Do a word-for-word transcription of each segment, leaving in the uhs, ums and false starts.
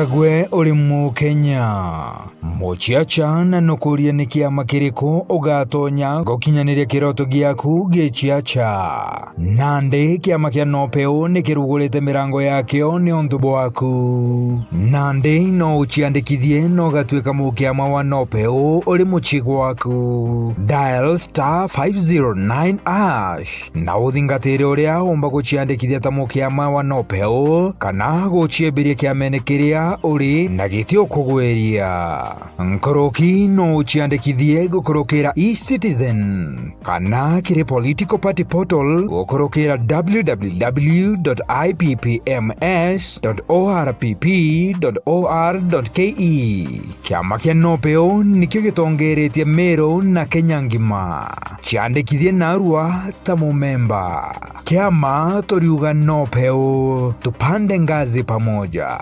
Gwe uri Mukenya. Muciaca, na nukuria ni kiama kiriku ugatonya gukinyaniria kiroto giaku giciaca? Nandi kiama kia Nopeu ni kirugurite mirango yakio niuntu bwaku. Nandi no uciandikithie na ugatuika mukiama wa Nopeu uri mucii gwaku. Dial star five zero nine hash na uthingatire uria umba guciandikithia ta mukiama wa Nopeu kana guciembiria kiamene kiria uri na giti ukugwiria. Nkuruki no uciandikithie gukurukira eCitizen kana kiri political party portal gukurukira w w w dot i p p m s dot o r p p dot o r dot k e. Kiama kia Nopeu nikio gitongeretie Meru na Kenya ngima. Ciandikithie narua ta mumemba. Kiama turiuga Nopeu, tupande ngazi pamoja.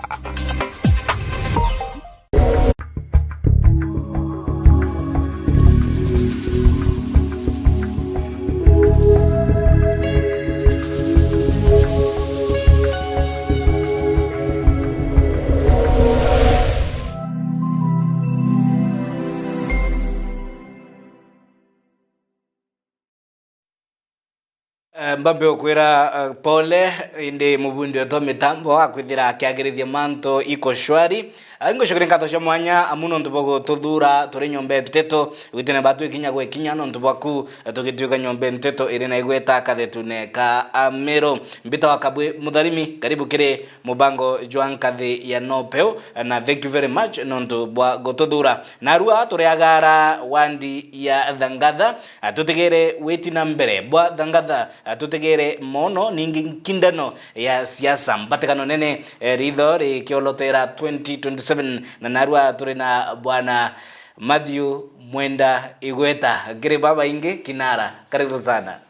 Eh, mbambe ukwira, eh, pole, indi mubundi wetu wa mitambo akwithira akiagirithia mantu iko shwari. Ah, ingucokeria nkatho cia mwanya amu nontu bwa gututhuura turi nyomba ya nteto, gwitene batwi kinya gwe kinya nontu bwaku, eh, tugituika nyomba ya nteto iri na igweta kathetune ka Ameru. Mbita wa Kabwi Mutharimi, karibu kiri mubango jwa nkathi ya Nopeu, eh, na thank you very much nontu bwa gututhuura. Narua turiagara wandi ya Thangatha, ah, tutigere witi na mbere bwa Thangatha, ah, tutigere mono ningi nkindano ya siasa. Mbatigano nene, eh, ritho rikiolotera twenty twenty-seven, na narua turi na bwana Matthew Mwenda Igweta. Nkiri babaingi kinara, karibu sana.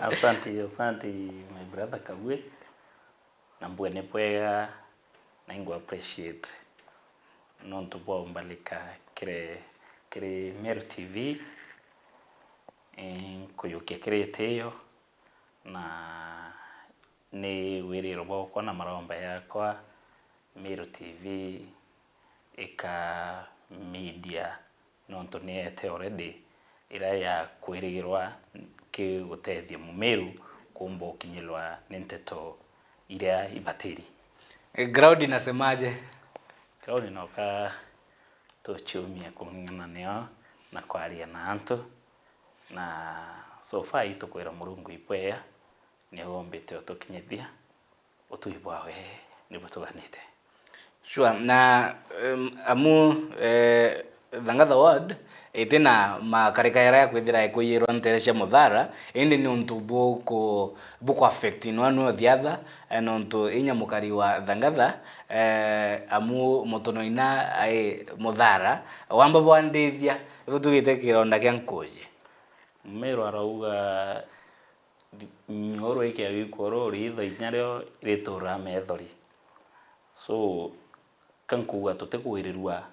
Asante, asante, my brother Kabwe. Na mbwene bwega, na ingu appreciate nontu bwa umbalika kiri, kiri Meru T V. Eh, nkuyukia kiri itio, na ni wiriro bwakwa na maromba yakwa Meru T V ika media nontu ni ete already iria ya kwirigirwa kigutethia Mumiru kuumba ukinyirwa ni nteto iria ibatiri. Eh, ground inasemaje? Ground inoka tuciumia kung'ang'ana nio na kwaria na antu, na so far itukwira Murungu ibwega, niwe umbite utukinyithia. Utui bwawe nibutuganite. Sure, na, em, amu, eh, Thangatha Ward iti na makarika jaria kwithira ikwiyirwa ntere cia Muthara, indi ni untu buku-, buku affect nwa nwa thiatha, eh, nontu inya mukari wa Thangatha, eh, amu mutonoina ai Muthara, wamba bwandithia, ibutugite kironda kia nkuji. Mumiru arauga, Nyoru ikia wikuru ritho inya rio rituraa methori. So, ka nkuuga tutikwirirua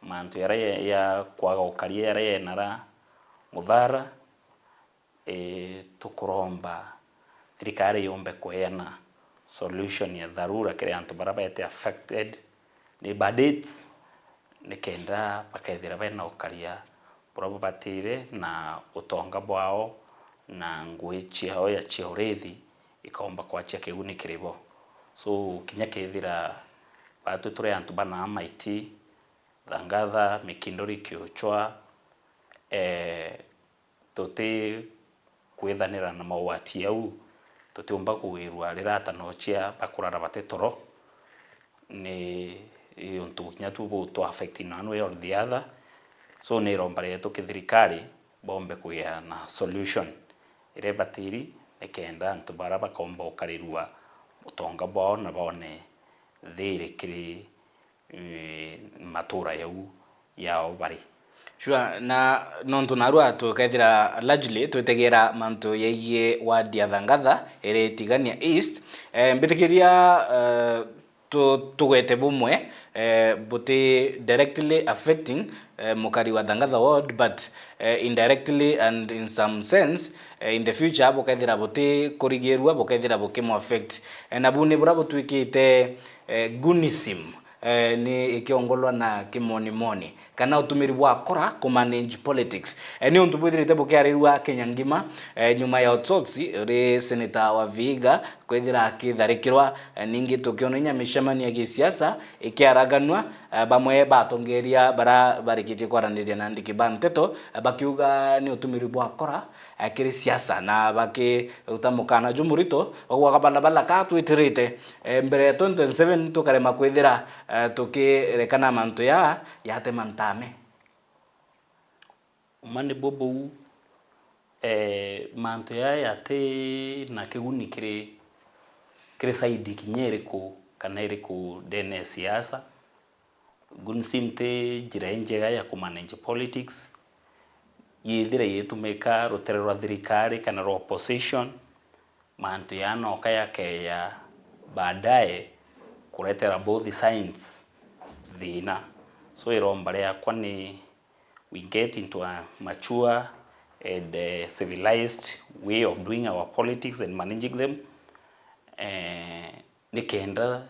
mantu jaria ya, ya kwaga ukaria jaria yenara Muthara, ii, tukuromba thirikari yumbe kueana solution ya dharura kiri antu baria baete affected ni bad hits, nikenda bakethira bena ukaria buria bubatire na utonga bwao na ngui ciao ya cia urithi ikaumba kwachia kiguni kiri bo. So, kinya kethira batwi turi antu bana Amaiti, Thangatha, Mikinduri, Kiuchwa, eh, tutikwithanira na mauati jau, tutiumba kugwirua rirata nochia bakurara bati toro, ni untu kinya tu butu affect in one way or the other. So, ni iromba rietu kithirikari bombe kugia na solution iria ibatiri, nikenda antu baria bakomba ukarirua utonga bwao na bone thiiri kiri eh, matura jau yao bari. Sure, na nontu narua tukethira largely twitegera mantu yaigie ward ya Thangatha iri Tigania East, eh, mbitikiria, eh, tu-, tugwete bumwe, eh, buti directly affecting, eh, mukari wa Thangatha ward, but, eh, indirectly and in some sense, eh, in the future bukethira buti kurigirua, bukethira bukimu affect. Eh, na bu ni buria butwikite, eh, goonism. eh, ni ikiongolwa na kimonimoni kana utumiri bwa kura ku manage politics. Eh, ni untu bwithirite bukiarirua Kenya ngima, eh, nyuma ya Otsotsi uri senator wa Vihiga kwithira akitharikirwa. Eh, ningi tukiona inya micemanio ya gisiasa ikiaraganua, eh, bamwe batongeria bara barikitie kwaraniria na andiki ba nteto, eh, bakiuga ni utumiri bwa kura, eh, kiri siasa, na bakiruta mukana jumurito wa gwaka balabala ka twitirite, eh, mbere ya twenty twenty-seven tukarema kwithira, eh, tukirekana mantu ya yatema ntame. Uma ni bubuu, eh, mantu yaya yati na kiguni kiri, kiri side kinya iriku kana iriku ndene ya siasa. Gunism ti njira injega ya ku manage politics. Yithira yitumika rutere rwa thirikari kana rwa opposition, mantu yanoka yakeya baadaye kuretera both sides thina. So iromba riakwa ni we get into a mature and, eh, civilized way of doing our politics and managing them, eh, nikenda,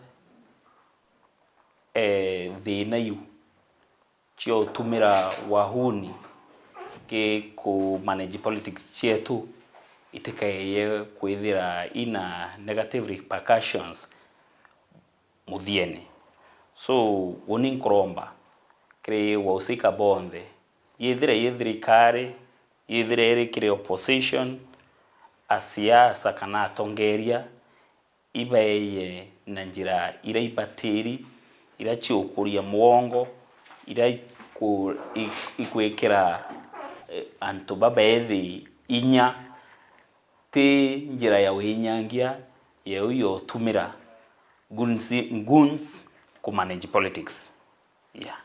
eh, thina iu cia utumira wahuni ki ku manage politics cietu itikaeye kwithira ina negative repercussions muthiene. So, uni nkuromba kiri wahusika bonthe, yithire yi thirikari, yithire iri kiri opposition, asiasa kana atongeria, ibaeye na njira iria ibatiri, iria ciukuria mugongo, iria iku-, i-, ikwikira, eh, antu babethi inya, ti njira ya winyangia yeu yotumira goons, goons ku manage politics. Yeah.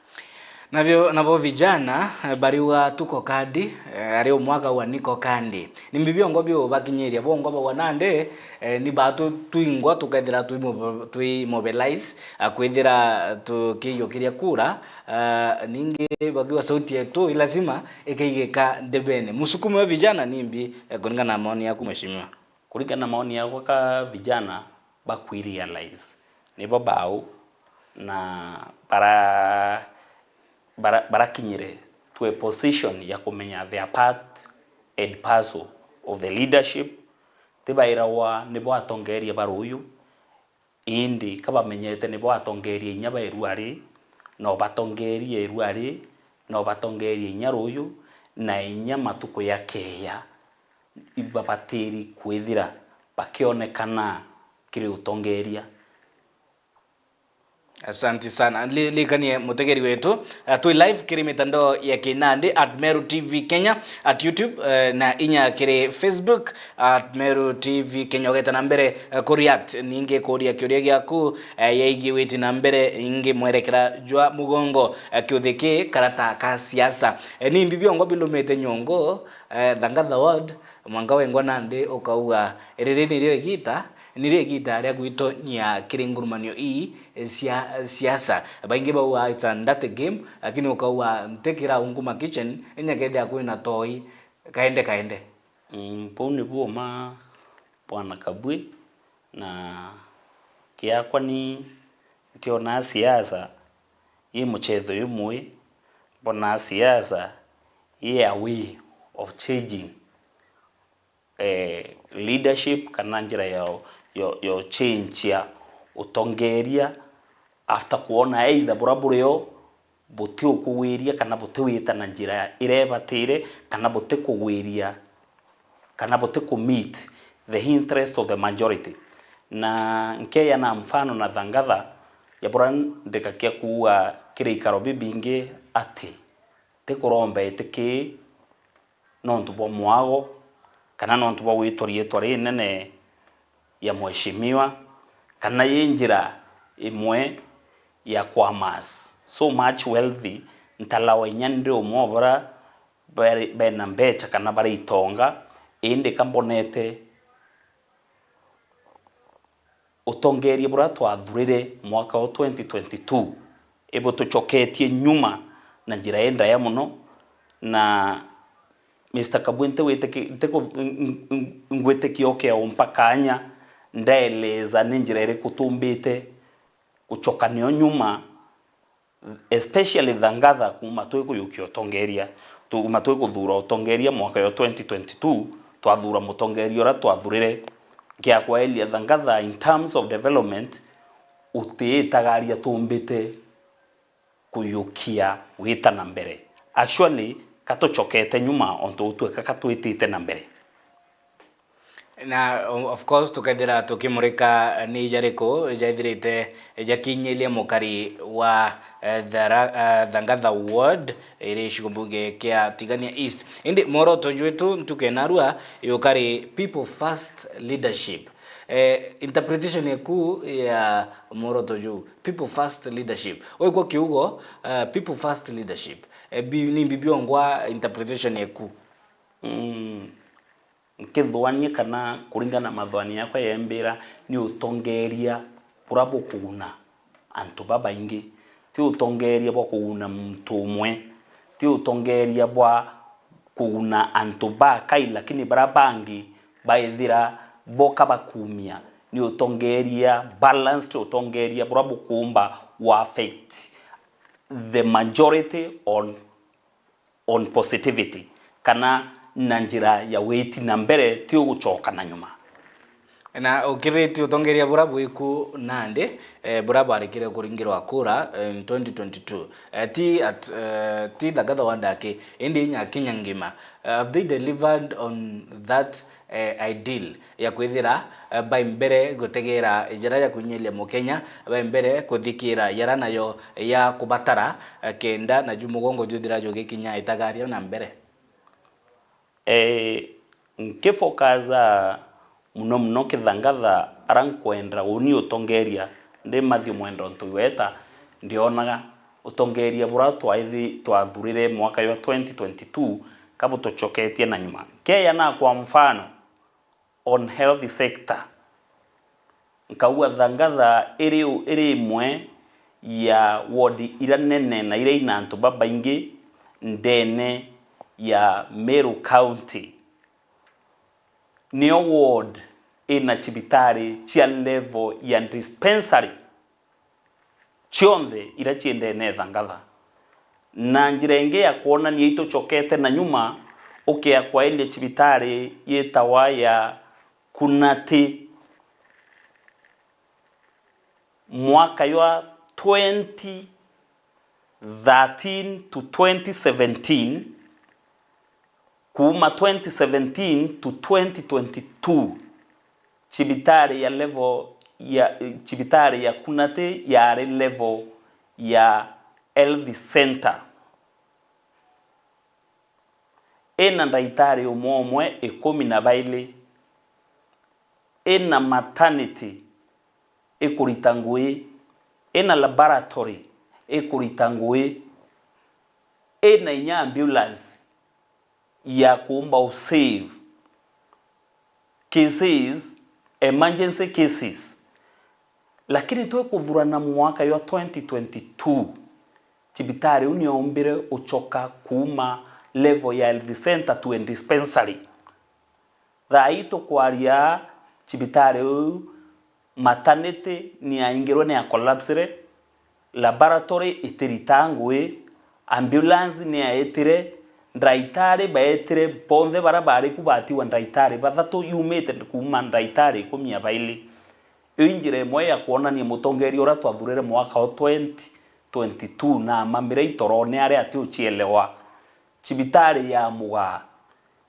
Nabio, nabo vijana, eh, bariuga tuko kandi, eh, ari umwe akauga niko kandi. Ni mbi biongo biu bakinyiria, bongwa bauga nandi, eh, ni batu twingwa tukethira twi mob-, twi mobilize, ah, kwithira tukiyukiria kura, ah, ningi bakiuga sauti yetu i lazima ikaigika ndebene. Msukumo wa vijana ni mbi, eh, kulingana na maoni yaku, mheshimiwa? Kuringana na maoni yakwa, ka vijana bakwirealize nibo bau na bara-, bara-, barakinyire to a position ya kumenya their part and parcel of the leadership. Tibairagwa nibo atongeria ba ruuyu, indi ka bamenyete nibo atongeria inya ba iruari, no batongerie iruari, no batongerie inya ruuyu, na inya matuku ya keeya ibabatiri kwithira bakionekana kiri utongeria. Asanti sana. Li-, likanie mutegeri wetu, ah, twi live kiri mitandao ya kinandi at Meru T V Kenya, at YouTube, eh, na inya kiri Facebook at Meru T V Kenya. Ugeta na mbere, eh, ku react, ningi kuria kiuria giaku, eh, yegie witi na mbere, ingi mwerekera jwa mugongo, eh, kiuthi ki karata ka siasa. Eh, ni mbi biongo bilumite nyongo, eh, Thangatha Ward, mwanka wengwa nandi ukauga, riri nirio igita, nirio igita ria gwitonyia kiri ngurumanio ii cia siasa. Baingi bauga it's a dirty game, lakini ukauga nti kira unguma kitchen, inya kethia kwina toi, kaende kaende. Mm, bau ni buma, Bwana Kabwi, na kiakwa ni ntionaa siasa i muchetho jumwe, mbonaa siasa i a way of changing, eh, leadership kana njira ya, ya, ya change ya utongeria after kuona either bura burio buti ukugwiria kana buti wita na njira iria ibatire kana buti kugwiria kana buti ku meet the interest of the majority. Na nkeya na mfano na Thangatha ya bura ndikakia kuuga kiri ikaro bibingi ati ti kuromba itikii nontu bwa mwago, kana nontu bwa gwitwa riitwa rinene ya mheshimiwa, kana yi njira imwe ya kuamass so much wealthy, ntalawa inya ndi umwe o bara bari, bena mbecha kana bari itonga, indi ka mbonete utongeria buria twathurire mwaka wa twenty twenty-two ibutucoketie nyuma na njira indaya mono, na Mister Kabwe, ntiwitiki-, ntiku-, ng-, ng-, ng-, ngwitikia ukea umpa kanya ndaeleza ni njira iriku tumbite gucoka nio nyuma especially Thangatha, kuma twikuyukia utongeria, kuma twikuthuura utongeria mwaka yo twenty twenty-two, twathura mutongeria uria twathurire. Nkiakwaeria Thangatha in terms of development, utiitagaria tumbite kuyukia wita na mbere. Actually, katucokete nyuma ontu utwika katwitite na mbere. Na, o-, of course, tukethira tukimurika ni jariku jaithirite jakinyiria mukari wa, eh, Thara-, eh, Thangatha Ward, iri gicigo mbunge kia Tigania East. Indi mworoto jwetu ntuku ya narua yukari People First Leadership. Eh, interpretation yeku ya mworoto juu, People First Leadership. Wigua kiugo, eh, People First Leadership. Eh, bi-, ni mbi biongwa interpretation yeku? Mm. Nkithwania kana kuringana na mathwani yakwa yembira, ni utongeria buria bukuguna antu babaingi. Ti utongeria bwa kuguna muntu umwe, ti utongeria bwa kuguna antu bakai, lakini baria bangi baithira boka bakumia. Ni utongeria balanced, utongeria buria bukumba wa affect the majority on on positivity, kana na njira ya witi na mbere, ti ugucoka na nyuma. Na ukiritie utongeria buria bwiku nandi, eh, buria bwarikire kuringirwa kura, eh, in twenty twenty-two, eh, ti at, eh, ti Thangatha Ward aki, indi inya Kenya ngima. Eh, have they delivered on that eh, ideal ya kwithira, eh, bai mbere gutegera njira ya kwinyiria Mukenya, bai mbere kuthikira yara nayo ya kubatara, eh, kenda naju mugongo juthira jugikinya itagario na mbere. Eh, nkifokaza muno muno Kithangatha, ara nkwenda uni utongeria ndi Matthew Mwenda untu iweta, ndionaga utongeria buria twaithi-, twathurire mwaka jwa twenty twenty-two kabutucoketie na nyuma. Nkeya na kwa mfano, on health sector, nkauga Thangatha iri u-, iri imwe ya ward iria nene na iria ina antu babaingi ndene ya Meru County. Nio ward ina cibitari cia level ya dispensary cionthe iria ciendene Thangatha. Na njira ingi ya kwonania itucokete na nyuma, ukea kwaeria cibitari yitawa ya Kunati. Mwaka jwa twenty thirteen to twenty seventeen, kuuma twenty seventeen to twenty twenty-two, cibitari ya level ya, cibitari ya Kunati yari level ya health center. Ina ndaitari umwe umwe ikumi na baili, ina maternity ikurita ngui, ina laboratory ikurita ngui, ina inya ambulance ya kuumba u save cases, emergency cases. Lakini twikuthurana mwaka jwa twenty twenty-two, cibitari iu niombire ucoka kuuma level ya health center to a dispensary. Thaa ii tukwaria, cibitari iu maternity ni yaingirwe, ni ya collapsire, laboratory itirita ngui, ambulance ni yaetire, ndaitari baetire, bonthe baria bari ku batigwa ndaitari bathatu, yumite kuuma ndaitari ikumi na baili. Iu i njira imwe ya kwonania mutongeria uria twathurire mwaka o twenty twenty-two na amamire itorone aria ati ucielewa. Cibitari ya Mugaa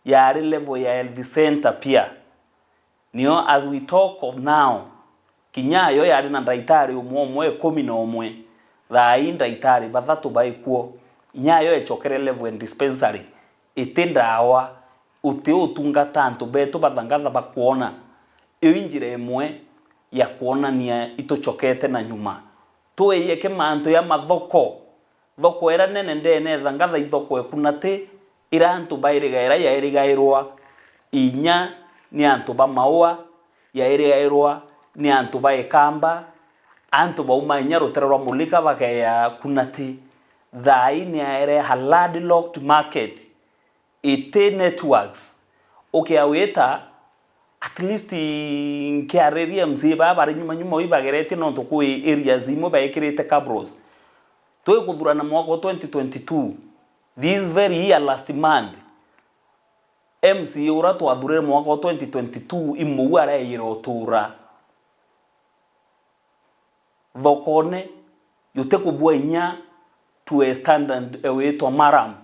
yari level ya health center pia. Nio as we talk of now, kinya yo yari na ndaitari umwe umwe ikumi na umwe, thaa ii ndaitari bathatu baikuo. Inya yo ecokere level ya dispensary, iti ndawa, uti utungata antu betu ba Thangatha bakwona. Iu i njira imwe ya kwonania itucokete na nyuma. Twiyeke mantu ya mathoko. Thoko iria nene ndene Thangatha i thoko e Kunati, iria antu bairigaira yairigairwa inya ni antu ba maua, yairigairwa ni antu ba Ikamba, antu bauma inya rutere rwa Mulika bakeya Kunati. Thaa ii ni yaere a landlocked market, iti networks. Ukea wita, at least nkiariria M C A baa bari nyuma nyuma ui bageretie, nontu kwi areas imwe baikirite cabros. Twikuthurana mwaka wa twenty twenty-two, this very year, last month, M C A uria twathurire mwaka wa twenty twenty-two, imwe u araeyire utura thokone, jutikubua inya to a standard, eh, witwa Maram.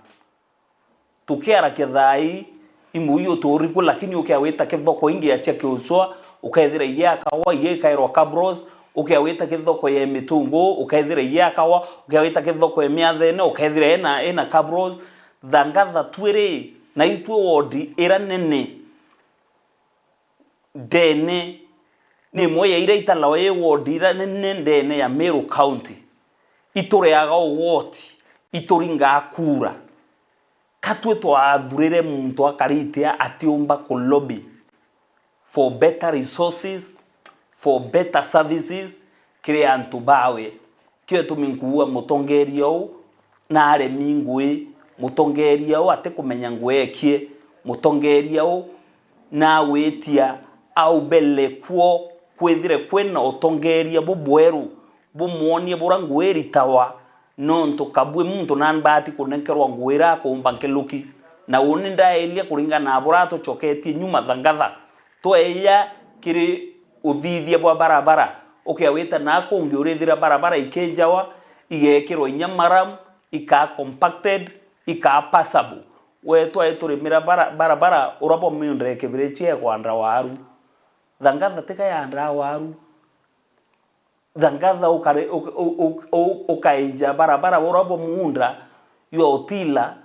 Tukiarakia thaa ii, imwe u jutuuri ku, lakini ukiawita kithoko ingi ya cia kiucwa, ukethira igiakawa, igiikairwa cabros, ukiawita kithoko ya mitungu, ukethira igiakawa, ukiawita kithoko ya miathene, ukethira ina, ina cabros. Thangatha twiri na itwe ward ira nene ndene, ni imwe ya iria itarawa i ward ira nene ndene ya Meru County. Itureaga ugoti, ituringaa kura. Ka twi twathurire muntu akaritia atiumba ku lobby for better resources, for better services kiri antu bawe? Kio gitumi nkuuga mutongeria uu naaremi ngui, mutongeria uu atikumenya ngui ekie, mutongeria uu nagwitia au mbere kwo kwithire kwina utongeria bubweru bumwonie bura ngui iritawa, nontu kabui muntu nani baati kunenkerwa ngui iria akuumba nkiluki. Na uni ndaeria kuringana na bura atucoketie nyuma Thangatha. Tweeja kiri uthithia bwa barabara, ukiawita naa kungi urithira barabara ikinjawa, igekirwa inya maram, ikaa compacted, ikaa passable. We twai turimira bara-, barabara uria bwa miundire kibiri ciegwandra waru. Thangatha tika yandraa waru. Thangatha ukare-, uk-, uk-, uk-, uk-, ukainja barabara uria bwa muunda jwa utila,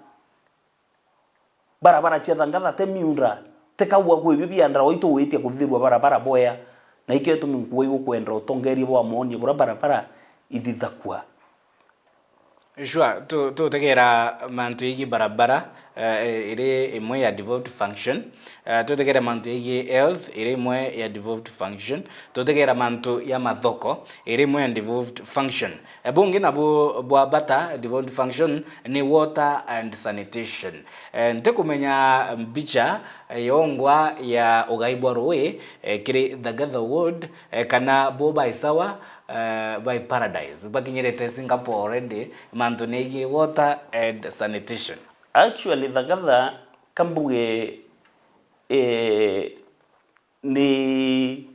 barabara cia Thangatha te miunda, tikaua kwi bio biandara waitu witia kuthithirua barabara bwea, na ikio gitumi nkuuga igukwenda utongeria bwa monie buria barabara ithithakua. Sure, tu-, tutegera mantu yegii barabara, eh, iri imwe ya devolved function. Eh, tutegere mantu yegii health, iri imwe ya devolved function. Tutegera mantu ya mathoko, iri imwe ya devolved function. Eh, bungi nabu bwa bata, devolved function, ni water and sanitation. Eh, ntikumenya mbicha, eh, yongwa ya ugai bwa rui, eh, kiri Thagatha Ward, eh, kana bo bai sawa, eh, bai paradise, bakinyirite Singapore already, mantu negie water and sanitation. Actually, Thagatha, kambuge, eh, ni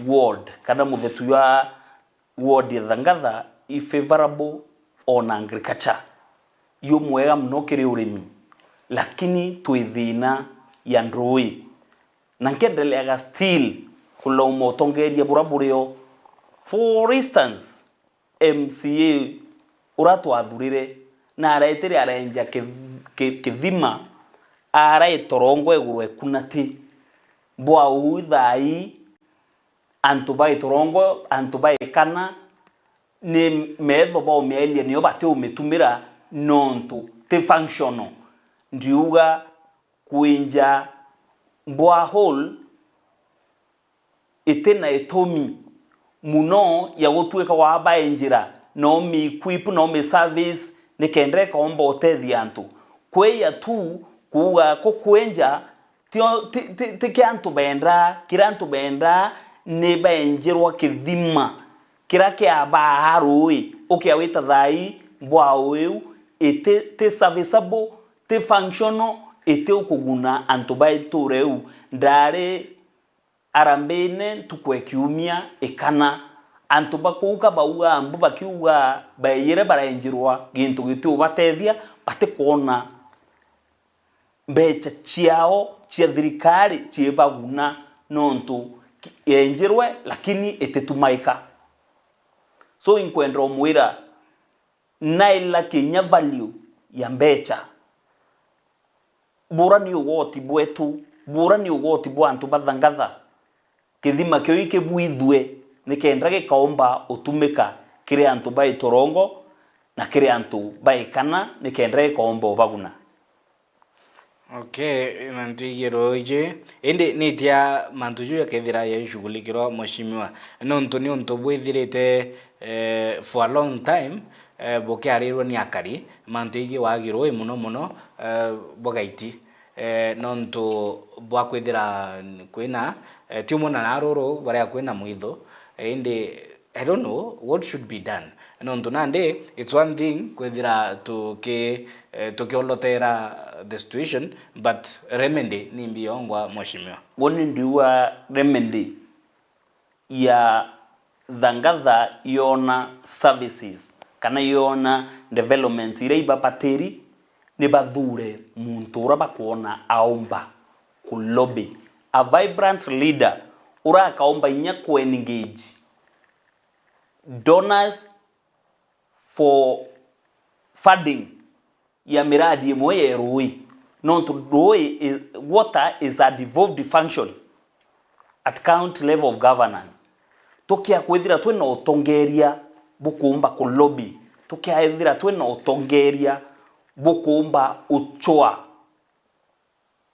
ward, kana muthetu jwa ward ya Thagatha i favorable on agriculture. Yu mwega muno kiri urimi, lakini twi thina ya ndui. Na nkendeleaga still kulauma utongeria buria burio. For instance, M C A uria twathurire, na aretire arenja kith-, ki-, kithima, ara itorongo iguru ekunati. Bwa uu thaa ii, antu ba itorongo, antu ba ikana, ni metho baumiairia, nio batiumitumira nontu ti functional. Ndiuga kwinja borehole iti na itumi muno ya gutuika wa baenjira, no mi equip, no mi service, nikenda ikaomba utethia antu. Kweya tu kuuga kukwenja, tio, ti, ti, ti kia antu bendaa, kiria antu bendaa ni baenjerwa kithima kiria kiabaa rui, ukiawita thaa ii mbwao iu iti, ti serviceable, ti functional, iti ukuguna antu ba itura iu. Ndari arambine ntuku e kiumia ikana, antu ba kuu ka baugaa mbu bakiuga baeyire barenjirwa gintu gitiubatethia, batikwona mbecha ciao cia thirikari ciibaguna nontu ki-, yenjirwe lakini ititumaika. So inkwenda umwira, naila kinya value ya mbecha. Bura ni ugoti bwetu, bura ni ugoti bwa antu ba Thangatha. Kithima kiu ikibwithue nikenda gikaomba utumika kiri antu ba itorongo na kiri antu ba ikana nikenda gikaomba ubaguna. Okay, mantu igiro iji. Indi nitia mantu ju yakethira yaishughulikirwa, mheshimiwa? Nontu ni untu bwithirite, eh, for a long time, eh, bukiarirwa ni akari, mantu igi wagi rui muno muno, eh, bwa Gaiti. Eh, nontu bwa kwithira kwina, eh, ti umwe na naruru baria kwina mwitho, eh, indi I don't know what should be done. Nontu nandi, it's one thing kwithira tuki-, eh, tukiolotera the situation, but remedy ni mbi yongwa, mheshimiwa. Woni ndiuga remedy ya Thangatha yona services kana yona development iria ibabatiri, ni bathure muntu uria bakwona aumba ku lobby, a vibrant leader uria akaumba inya ku engage donors for funding ya miradi imwe ya rui, nontu rui i-, water is a devolved function at county level of governance. Tukia kwithira twina utongeria bukumba ku lobby, tukia ethira twina utongeria bukumba uchoa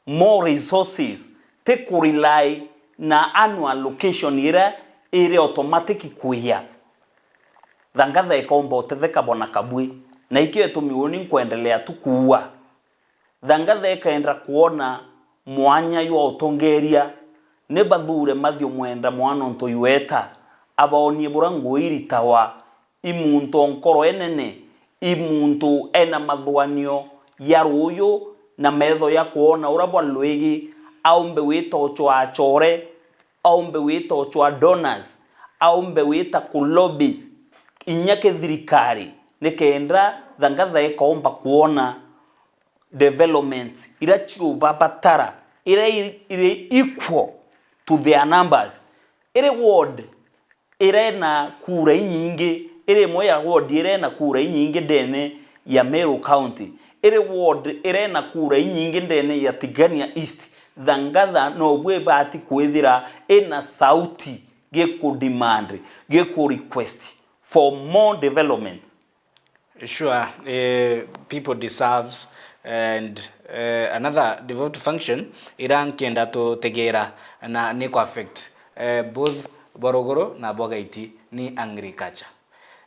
more resources, ti ku rely na annual allocation iria iri automatic kwia. Thangatha ikaumba utetheka bona kabui, na ikio itumi uni nkwendelea tu kuua. Thangatha ikaenda kwona mwanya jwa utongeria, ni bathure Matthew Mwenda mwana untu Iweta, abaonie bura ngui iritawa, i muntu o nkoro enene, i muntu ena mathuganio ya ruuju na metho ya kwona uria bwa lwigi, aumbe wita uchoa achore, aumbe wita uchoa donors, aumbe wita ku lobby inya kithirikari, nikenda Thangatha ikaumba kwona development iria ciubabatara, iria iri, iri equal to their numbers. Iri ward iria ina kura inyingi, iri imwe ya ward iria ina kura inyingi ndene ya Meru County, iri ward iria ina kura inyingi ndene ya Tigania East, Thangatha nobu ibati kwithira ina sauti gikudemand, gikurequest for more development. Sure, eh, people deserves and, eh, another devolved function ira nkenda tutegera na ni ku affect, eh, both bwa ruguru na bwa gaiti ni agriculture.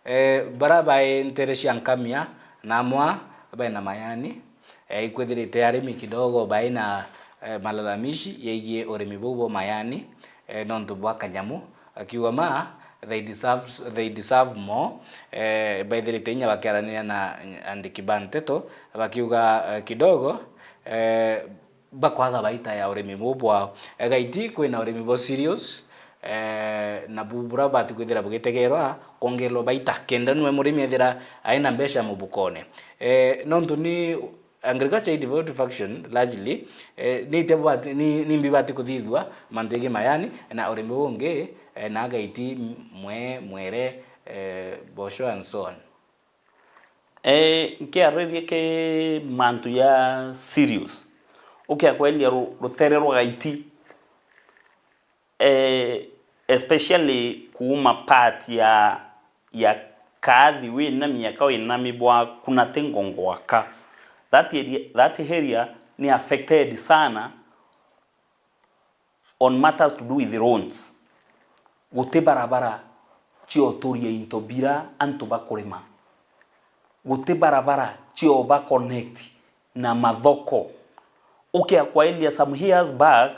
Eh, bara bai ntere cia nkamia na amwa bai na mayani, eh, ikwithirite arimi kidogo bai na, eh, malalamishi yaigie urimi buu bwa mayani, eh, nontu bwa kanyamu, akiuga ma they deserve, they deserve more, eh, baithirite inya bakiaraniria na andiki ba nteto bakiuga, eh, kidogo, eh, bakwaga baita ya urimi buu bwao. Eh, gaiti kwina urimi bwa cereals, eh, na bu-, bura bati kwithira bugitegerwa kwongererwa baita kenda nwe murimi ethira aina mbeca mubukone. Eh, nontu ni agriculture i devolved function largely, eh, ni ite bwati-, ni, ni mbi bati kuthithua mantu jegi mayani na urimi bungi, eh, na gaiti, mwe, mwere, eh, bosho and so on. Eh, nkiaririe ki mantu ya cereals, ukia kwendia ru-, rutere rwa gaiti, eh, especially kuuma part ya, ya Kaathi wina miaka winami bwa Kunati Ngongwaka. That area, that area ni affected sana on matters to do with roads. Guti barabara cia uturia into bira antu bakurima. Guti barabara cia uba connect na mathoko. Ukia kwailia some years back,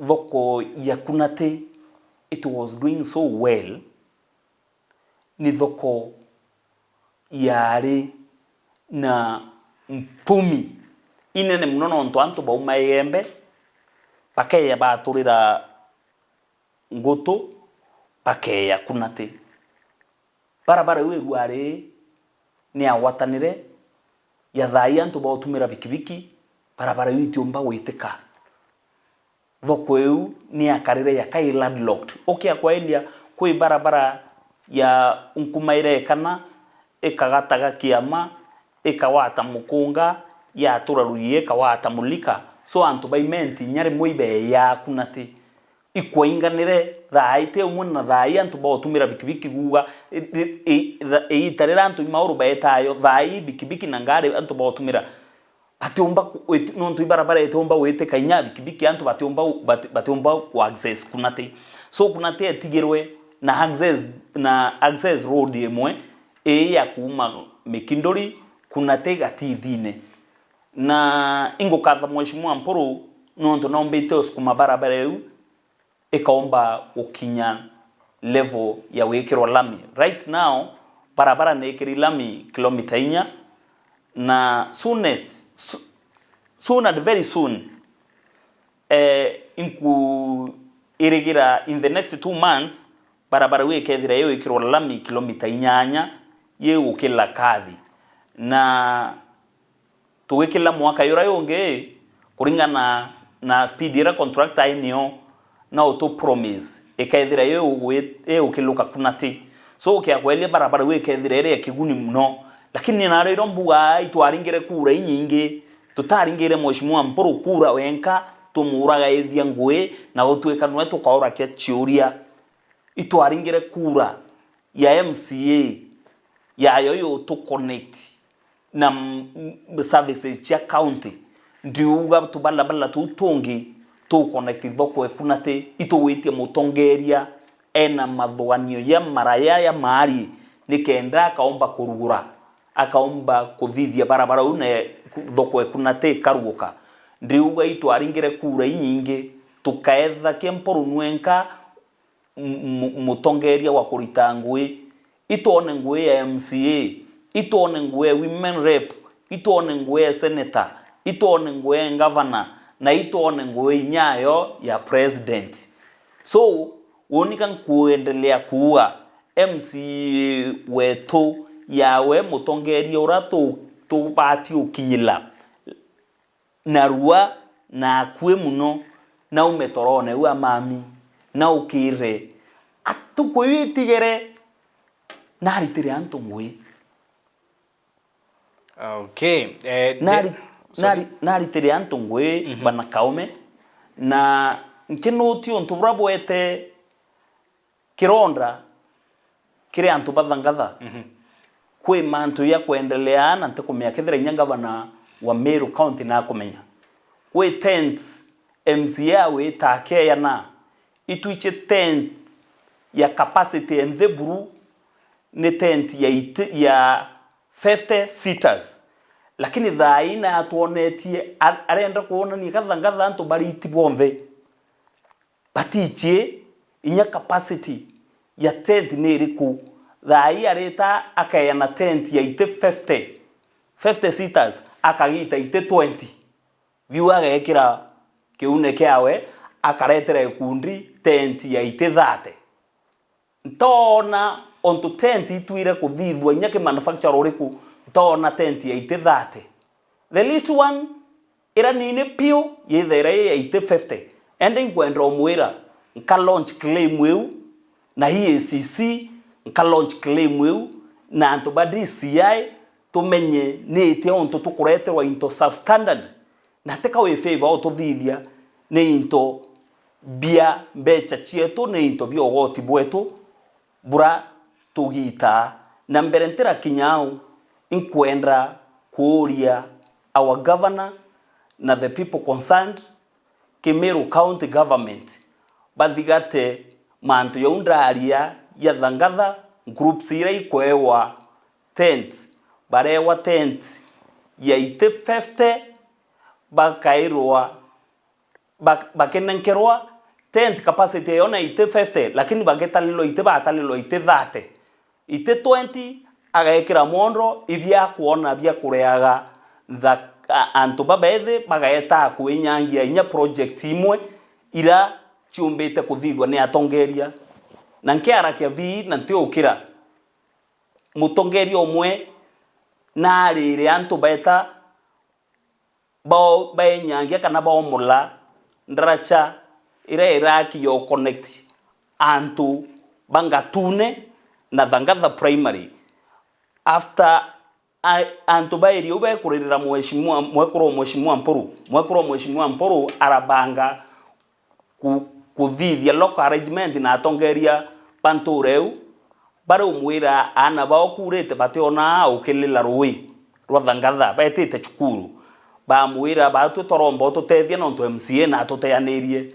thoko ya Kunati, it was doing so well. Ni thoko yaari na mpumi inene mono, nontu antu bauma Igembe, bakeeja baaturira Ngutu, bakeeja Kunati. Barabara iu irwari ni yagwatanire, ya thaai antu bagutumira bikibiki, barabara iu itiumba gwitika. Thoko iu ni yakarire yaka i landlocked. Ukia kwailia, kwi barabara ya Nkumaire Ekana, ikagataga Kiama, ikagwata Mukunga, yatura Rurii, ikagwata Mulika. So antu ba Imenti inya rimwe ibeeja Kunati. Ikwainganire thaai ti umwe na thaai antu bagutumira bikibiki kuuga, i-, i-, i-, tha-, igiita riria antu i Mauru beetayo, thaai bikibiki na ngari antu bagutumira batiumba ku-, wit-, nontu ibarabara itiumba gwitika, inya bikibiki antu batiumba gu-, bati-, batiumba ku access Kunati. So Kunati etigirwe na access, na access road imwe ii ya kuuma Mikinduri Kunati Gatithine. Na ingukatha Mheshimiwa Mpuru nontu noombite usukuma barabara iu ikaumba gukinya level ya gwikirwa lami. Right now, barabara ni ikiri lami kilomita inya, na soonest, so-, soon and very soon, eh, inkuirigira in the next two months, barabara iu ikethira iwikirwa lami kilomita inyanya, yigukila kathi. Na tugikila mwaka uria ungi, kuringana na speed iria contractor ai nio, no utu promise ikethira iu-, iukiluka kunati. So, ukia kwelia barabara iu ikethira iri ya kiguni muno. Lakini nario irio mbugaa itwaringire kura inyingi, tutaringire Mheshimiwa Mpuru kura wenka, tumuuragaithia ngui, na gutuika nwe tukaurakia ciuria. Itwaringire kura ya M C A yayo yutu connect na m-, m-, services cia county. Ndiuga tubalabala tuu tungi tu connect thoko ekunati, itugwitie mutongeria ena mathuganio ya maraya ya maari, nikenda akaomba kurugura, akaomba kuthithia barabara uu na thoko ekunati ikaruguka. Ndiuga itwaringire kura inyingi, tukaetha kia Mpuru nwenka, m-, m-, mutongeria wa kurita ngui, itwone ngui ya M C A, itwone ngui ya women rep, itwone ngui ya senator, itwone ngui ya ngavana, na itwone ngui inyayo ya president. So, unika nkuendelea kuuga M C A wetu yawe mutongeria uria tu-, tubati ukinyila narua na akui muno, naume torone u amami, naukire, atuku iu itigere, naritire antu ngui. Okay. Eh, Nari-, the-, sorry. Nari-, naritire antu ngui, mhm, bana kaume, na nkinuti untu buria bwete kironda kiri antu ba Thangatha. Mhm. Kwi mantu ya kwendelea na ntikumenya kethira inya ngavana wa Meru County nakumenya. Kwi tent M C A awitaa keeyana, itwichie tent ya capacity ya nthi buru ni tent ya iti-, ya fifty seaters. Lakini thaa ii natwonetie a-, arenda kwonania Gathangatha antu bari iti bonthe. Batichie inya capacity ya tent ni iriku. Thaa ii arita akeeyana tent ya iti fifty, fifty seaters, akagita iti twenty. Biu agekira kiune kiawe, akaretera ikundi tent ya iti thirty. Ntoona untu tent itwire kuthithua inya ki manufacturer uriku, ntoona tent ya iti thirty. The least one ira nini piu yithaira i ya iti fifty. Indi inkwenda umwira, nka launch claim iu na E A C C, nka launch claim iu na antu ba D C I, tumenye ni itia untu tukureterwa into substandard, na tika wi favor ututhithia ni into bia mbecha cietu, ni into bia ugoti bwetu bura tugiitaa. Na mbere ntirakinya au, inkwenda kuuria our governor na the people concerned, Kimiru County Government, bathigate mantu jau ndaaria ya Thangatha, groups iria ikwewa tent, barewa tent ya iti fifty, bakairwa, bak-, bakinenkerwa tent capacity eyo na iti fifty, lakini bagitalilwa iti, batalilwa iti thirty. Iti twenty, agekira mondo ibia akwona bia kureaga ntha-, a-, antu babethi bagaeta kwinyangia inya project imwe ira ciumbite kuthithwa ni atongeria. Na nkiarakia bii na ntiukira, mutongeria umwe naarire antu baeta bao-, baenyangia kana baomula ndaracha iria iraki yo connect antu ba Ngatune na Thangatha Primary. After a-, antu ba area iu bekuririra mheshimiwa, mwekuru wa mheshimiwa Mpuru, mwekuru wa mheshimiwa Mpuru arabanga ku-, kuthithia local arrangement na atongeria ba ntuura iu, bariumwira aana bao kuurite bationaa ukilila ruui rwa Thangatha, betite cukuru. Bamwira, "Baatwi toromba ututethia nontu M C A natuteanirie."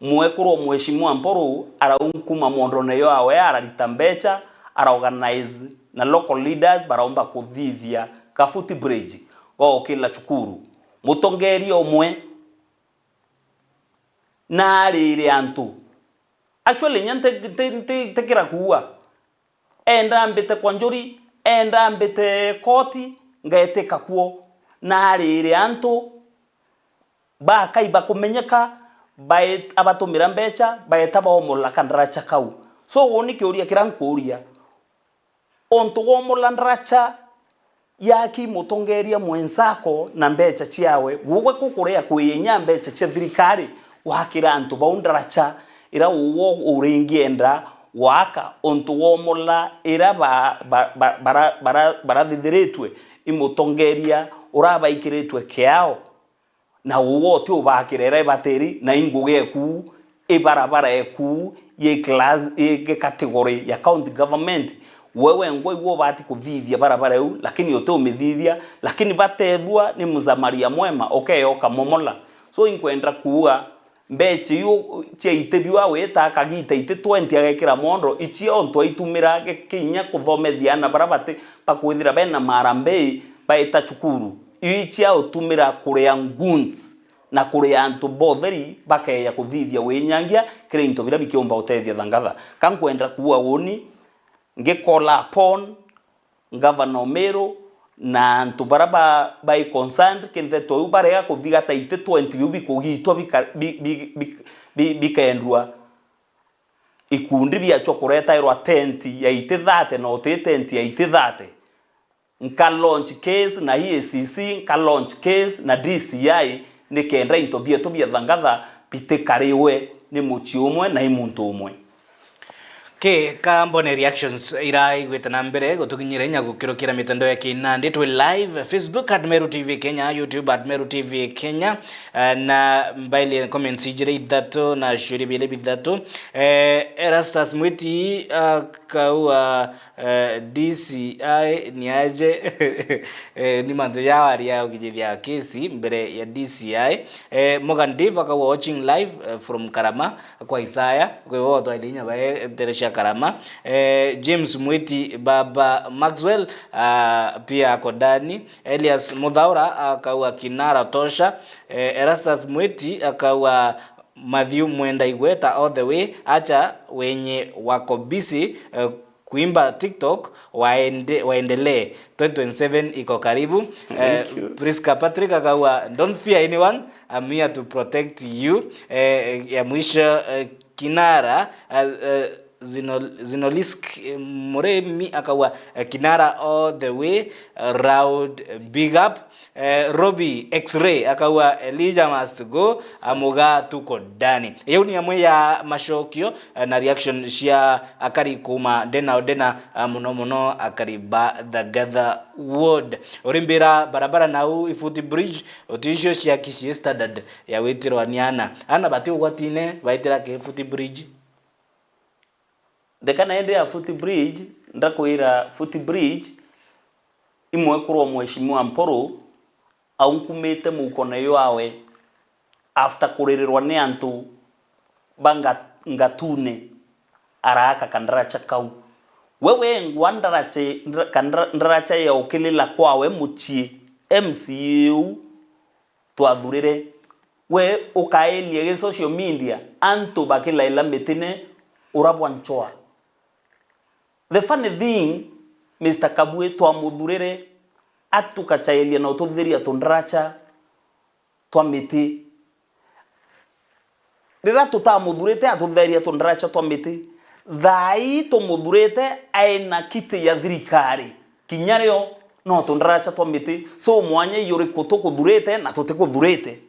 Mwekuru wa mheshimiwa Mpuru araunkuma mwondone yo awe, ararita mbecha, araorganize na local leaders, baraumba kuthithia ka footbridge gwa ukila cukuru. Mutongeria umwe naarire antu. Actually, inya nti-, nti-, nti-, ntikira kuua. Enda ambite kwa njuri, enda mbite koti, ngetika kuo, na arire antu bakai bakumenyeka, bae-, abatumira mbecha, baeta baomula kandaracha kau. So, uu ni kiuria kiria nkuuria, untu womula ndaracha yaki mutongeria mwenzako na mbecha ciawe, gugwe kukurea kwinya mbecha cia thirikari, wakira antu bau ndaracha ira uwo uringienda gwaka, untu womula ira ba-, ba-, ba-, bara-, bara-, barathithiritue i mutongeria urabaikiritue kiao, na uwe uti ubakira ira ibatiri, na i ngugi eku, i barabara eku, yi class, yi category ya county government, we wengwa igwe ubati kuthithia barabara iu, lakini uti umithithia, lakini batethua ni msamaria mwema, ukeya ukamomola. So, inkwenda kuuga, mbecha iu cia iti biu awita akagita iti twenty agekira mondo, icio ontu aitumira ge-, kinya kuthomethia aana bara bati bakwithira bena marambei baita cukuru. Iu icia utumira kuria goons na kuria antu botheri bakeya kuthithia winyangia kiri into biria bikiumba utethia thangatha. Ka nkwenda kuuga uni, ngikola upon Gavana o Meru na antu bara ba, bai concerned, kintheto iu barega kuthigata iti twenty biu bikugitwa bika-, bi-, bi-, bi-, bi-, bikendua ikundi biachwa kuretairwa tent ya iti thirty na uti tent ya iti thirty. Nka launch case na E A C C, nka launch case na D C I, nikenda into bietu bia thangatha bitikariwe ni mucii umwe na i muntu umwe. Ki ka mbone reactions ira igwite na mbere gutukinyira inya gukirukira mitandao ya kinandi. Twi live Facebook at Meru T V Kenya, YouTube at Meru T V Kenya, eh, na mbailie comments ijiri ithatu na ciuria biiri bithatu. Eh, Erastus Mwiti akaua, eh, D C I ni aje? Eh, ni mantu ja waria ukinyithia kesi mbere ya D C I. Eh, Morgan Dave akaua watching live, eh, from Karama kwa Isaya, kwi bo twaile inya bae ntere cia Karama. Eh, James Mwiti, Baba Maxwell, ah, pia ako ndani. Elias Muthaura akaua kinara tosha. Eh, Erastus Mwiti akaua Matthew Mwenda Igweta all the way, acha wenye wako busy, eh, kuimba TikTok waende-, waendelee. Twenty twenty-seven iko karibu. Eh, Thank you. Prisca Patrick akaua, "Don't fear anyone, I'm here to protect you." Eh, ya mwisho, eh, Kinara, eh, eh, Zino-, Zinolisk, eh, Muremi akaua, eh, "Kinara all the way, eh, round, big up." Eh, Robbie X-Ray akaua, "Elijah must go, Amuga tuko ndani." Iu ni amwe ya macokio, eh, na reaction cia akari kuma ndena o ndena, eh, muno muno akari ba Thagatha Ward. Urimbira barabara nau i footbridge, uti icio cia Kisii standard ya witirwa ni ana. Ana bati ugwatine baitira ki footbridge. Ndeka na indi ya footbridge, ndakwira footbridge, imwe kurwa Mheshimiwa Mpuru, aunkumite muukone ywawe after kuririrwa ni antu ba nga-, ngatune, araaka kandaracha kau. We wengwa ndaracha, ndra-, kandra-, ndaracha ya ukilila kwawe mucii, M C A u twathurire, we ukainia gi social media, antu bakilaila mitine urabwa nchoa. The funny thing, Mister Kabwe twamuthurire, atukachairia na ututhiria tundaracha twa miti. Riria tutamuthurite atutheria tundaracha twa miti, thaa ii tumuthurite aina kiti ya thirikari, kinya rio no tundaracha twa miti. So mwanya ijuriku tukuthurite na tutikuthurite?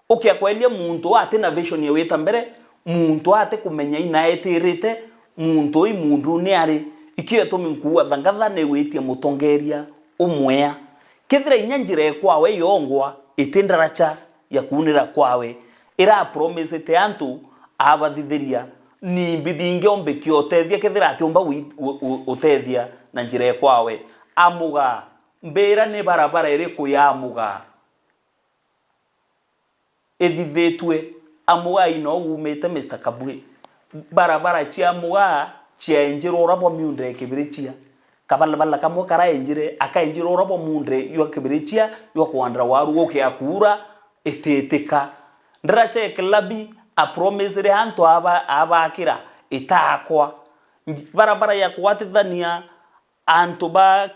Ukia kwelia muntu ati na vision ya wita mbere, muntu ati kumenya ina etirite, muntu ui mundu ni ari. Ikio itumi nkuuga Thagatha ni gwitia mutongeria umwea. Kethira inya njira ikwawe yongwa, iti ndaracha ya kuunira kwawe, ira promisete antu abathithiria, ni mbibingi ombikia utethia kethira atiumba wi-, u-, u-, utethia na njira ikwawe. Amuga, mbira ni barabara iriku ya Amuga ithithitue? Amuga ino uumite, Mister Kabwe. Barabara cia Amuga ciaenjirwe ura bwa miunda ya Kibirichia. Kabalabala kamwe karaenjire, akaenjirwe ura bwa muunda jwa Kibirichia jwa kwandira waru gukia kuura itiitika. Ndaracha ya Kilabi apromisire antu aba-, abakira itaakwa. Nj-, barabara ya kugwatithania antu ba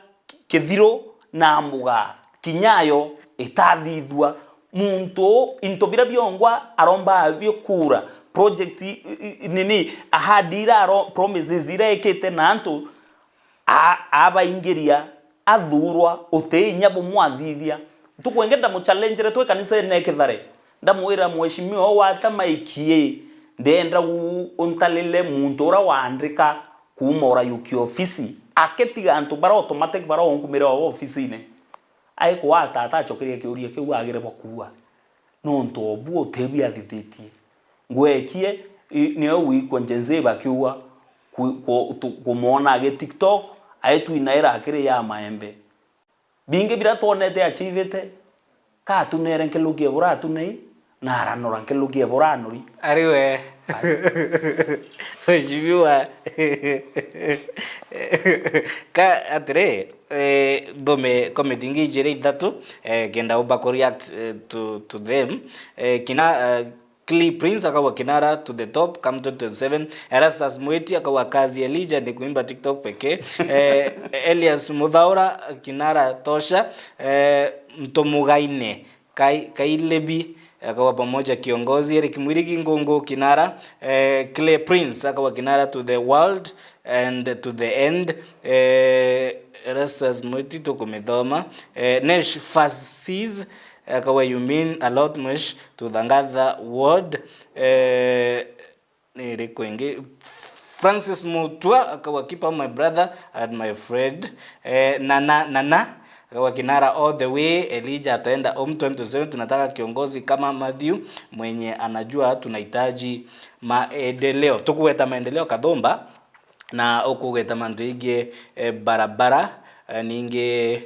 Kithiru na Mugaa, kinya yo itathithua. Muntu uu into biria biongwa aromba abio kura, project i, i, nini, ahadi iria aro-, promises iria ekite na antu, a-, abaingiria, athurwa, uti inya bumwe athithia. Ntuku ingi ndamuchallenjere twi kanisene Kithare, ndamwira, "Mheshimiwa, wata maiki, ndenda u-, untalile muntu uria waandika kuuma urayukia ofisi, akitiga antu bara automatic bara unkumire o ofisine." Aikwa atata acokeria kiuria kiu agire bwa kuua. Nontu o bu uti biathithitie. Ngwekie, i, nio wikwa Gen Z bakiuga ku, ku, tu, kumwona agi TikTok, aitwinaira akiri ya maembe. Bingi biria twonete achivite, ka atunere nkiluki e bura atunei, na aranora nkiluki e bura anori. Ari we. Mheshimiwa. Ka atiri, eh, thome comment ingi ijiri ithatu, eh, kenda umba ku react, eh, to, to them. Eh, kina, eh, Clay Prince akauga, "Kinara to the top come twenty twenty-seven." Erastus Mwiti akauga, "Kazi Elijah ni kuimba TikTok pekee." Eh, Elias Muthaura, "Kinara tosha." Eh, Ntomugaine Kai-, Kailebi akauga, "Pamoja kiongozi." Eric Mwirigi, "Ngungu kinara." Eh, Clay Prince akauga, "Kinara to the world and to the end." Eh, Erastus Mwiti tukumithoma. Eh, Nesh Fasis akauga, "You mean a lot, Mwesh, to the Ngatha ward." Eh, ni iriku ingi? Francis Mutua akauga, "Keep up my brother and my friend." Eh, Nana, Nana akauga, "Kinara all the way, Elijah ataenda home twenty twenty-seven, tunataka kiongozi kama Matthew mwenye anajua tunahitaji maendeleo." Tukugweta maendeleo Kathumba, na ukugweta mantu igie, eh, barabara, eh, ningi,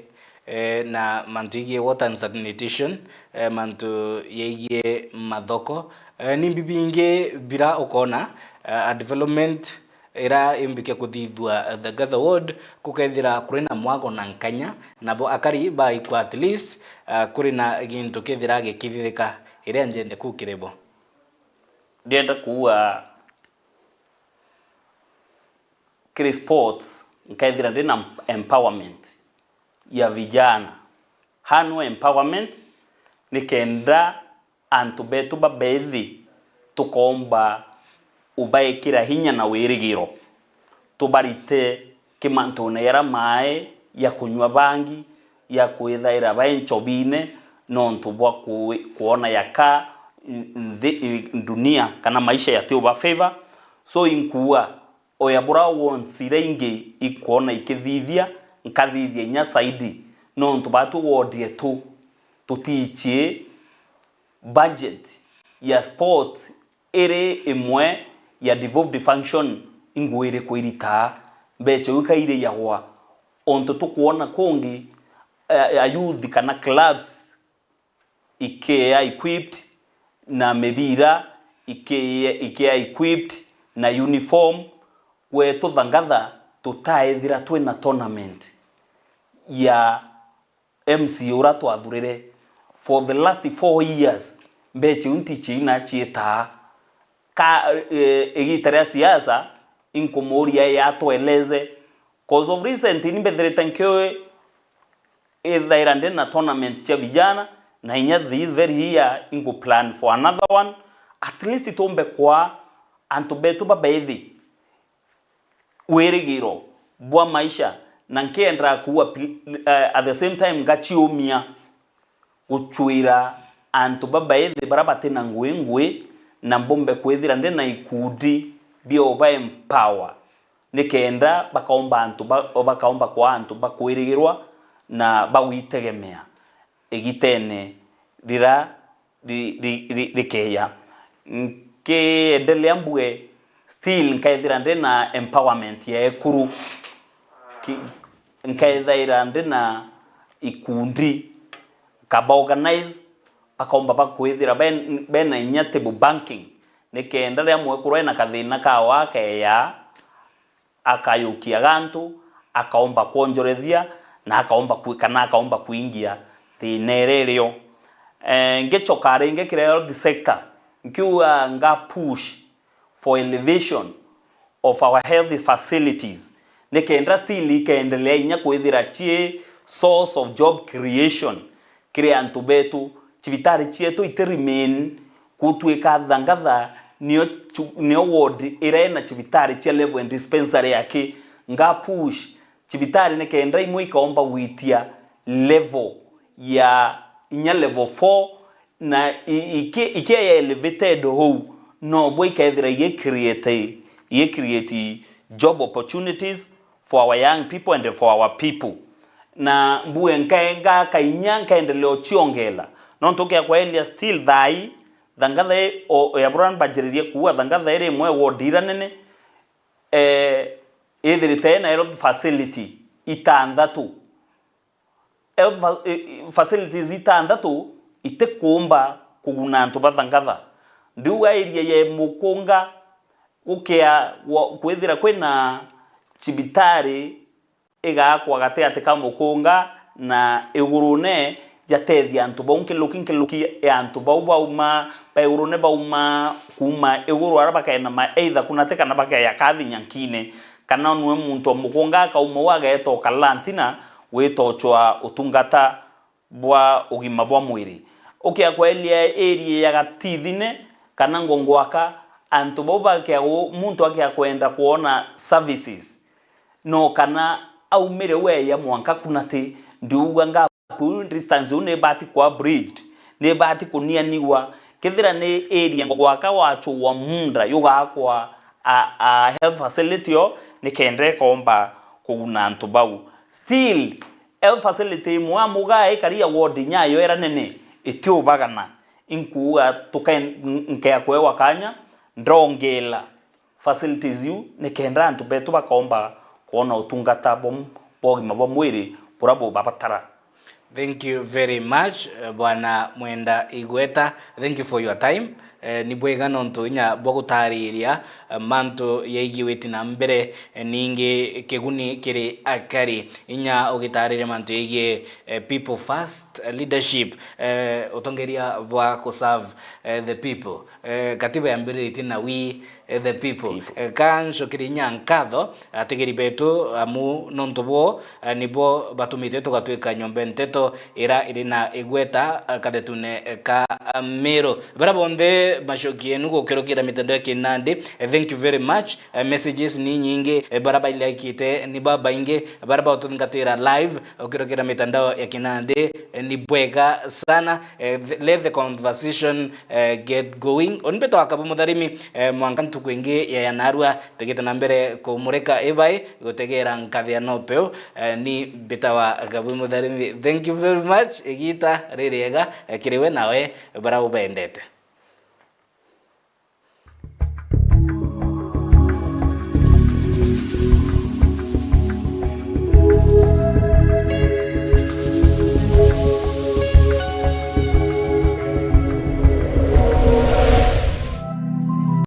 eh, na mantu igie water and sanitation, eh, mantu yaigie mathoko, eh, ni bibingi bira ukona, eh, a development ira imbike kuthithua, eh, the Ngatha ward, kukethira kuri na mwago na nkanya, nabo akari baikwa at least, eh, kuri na gintu kethira gikithithika iria njende kuu kiri bo. Ndienda kuuga kiri sports, nkethira ndina empowerment ya vijana. Hanu empowerment ni kenda antu betu babethi tukomba ubaikira hinya na wirigiro, tubarite kimantune yara mai ya kunywa bangi, ya kwithaira bai ncobine, nontu bwa ku-, kwona yaka n-, nthi, i-, dunia kana maisha yati uba favor. So inkuuga, oya bura wants iria ingi ikwona ikithithia, nkathithia inya saidi, nontu batu ward yetu tutiichie budget ya sports iri imwe ya devolved function. Ingwiri kwiritaa mbecha iu ikairiyagwa, ontu tukwona kungi, eh, a youth kana clubs ikea equipped na mibira, ikea, ikea equipped na uniform. Gwetu Thangatha tutaethira twina tournament ya M C A uria twathurire for the last four years, mbecha iu ntichiina chiitaa. Ka, eh, igita ria siasa, inkumuuria yatueleze. Cause of recent, ni mbethirite nkiui ithaira ndi na tournament cia vijana, na inya this very year ingu plan for another one. At least tumbe kwa antu betu babethi wirigiro bwa maisha, na nkiendaa kuua pl-, eh, at the same time ngachiumia guchwira antu babaithi baria bati na ngui ngui, na mbumbe kwithira ndi na ikundi bia uba empower, nikenda bakaumba antu ba, bakaumba kwa antu bakwirigirwa na bagwitegemea igitene rira ri-, ri-, ri-, rikeja. Nkiendelea mbuge, still nkaethira ndi na empowerment ya ekuru. Ki-, nkaethaira ndi na ikundi, nkaba organize, bakaumba bakwithira ben-, bena inya table banking, nikenda riria mwekuru ena kathina kao akeya, akayukia gantu, akaomba kwonjorethia, na akaomba kwi-, kana akaomba kwingia thina iria irio. Eh, ngichoka ringi kiri health sector, nkiuga nga push for elevation of our health facilities, nikenda still ikeendelea inya kwithira cii source of job creation kiri antu betu. Cibitari cietu iti remain gutwika Thangatha nio chu-, nio ward iria ina cibitari cia level and dispensary aki. Nga push cibitari nikenda imwe ikaomba gwitia level ya inya level four, na i-, iki-, ikia ya elevated hou, nobwo ikethira igicreate, igicreate job opportunities for our young people and for our people. Na mbuge nkaenga kainya nkaendelea uciongela. Nontu ukia kwa earlier still thai, Thangatha i-, o, o ya bura mbajiririe kuuga Thangatha iri imwe ward ira nene, eh, ithirite na health facility itanthatu. Health fa-, eh, eh, facilities itanthatu itikuumba kuguna antu ba Thangatha. Ndiuga area ya Mukunga gukia gwa-, kwithira kwina cibitari igakwa gati gati ka Mukunga na igurune, jatethia antu bau nkiluki nkiluki ya antu bau bauma, ba igurune bauma kuuma iguru ara bakaenama either kunati kana bakeya kathi nyankine, kana nwe muntu wa Mukunga akauma u ageeta ukala ntina gwitochwa utungata bwa ugima bwa mwiri. Ukia kwa earlier area ya Gatithine kana Ngongwaka, antu bau bakia gu-, muntu akia kwenda kwona services, no kana aumire weya mwanka kunati, ndiuga nga distance iu nibati kwa bridged, nibati kunianigwa. Kethira ni area Ngongwaka wachugwa munda yugakwa a, a health facility yo, nikenda ikomba kuguna antu bau. Still, health facility imwe a Mugaa ikari ya ward inya yo ira nene itiubagana. Inkuuga tuke-, nkea kwewa kanya ndongela facilities iu nikenda antu betu bakomba kwona utungata bwa, bwa ugima bwa mwiri bura bubabatara. Thank you very much, eh, Bwana Mwenda Igweta. Thank you for your time. Eh, ni bwega nontu inya bwa gutariria, eh, mantu yaigie witi na mbere, eh, ningi kiguni kiri akari. Inya ugitariria mantu yaigie, eh, people first, eh, leadership, eh, utongeria bwa ku serve, eh, the people. Eh, katiba yambiritie na we, eh, the people. People. Eh, ka ncokerie inya nkatho, ategeri betu, amu nontu bwo, eh, nibo batumite tugatwika nyomba nteto ira iri na igweta, eh, kathetune, eh, ka, eh, Meru. Bara bonthe macoki yenu gukirukira mitandao ya kinandi, eh, thank you very much. Eh, messages ni nyingi, eh, bara bailikite ni babaingi, bara baututhingatira live, ukirukira mitandao ya kinandi, eh, ni bwega sana. Eh, th-, let the conversation, eh, get going. Oni mbitwa Kabu Mutharimi, eh, mwanka ntuku ingi ya, ya narua, tegete na mbere kumurika ibai, gutegera nkathia no peu, eh, ni mbitawa Kabu Mutharimi. Thank you very much, igita ririega, eh, kiri we nawe, bara ubendete.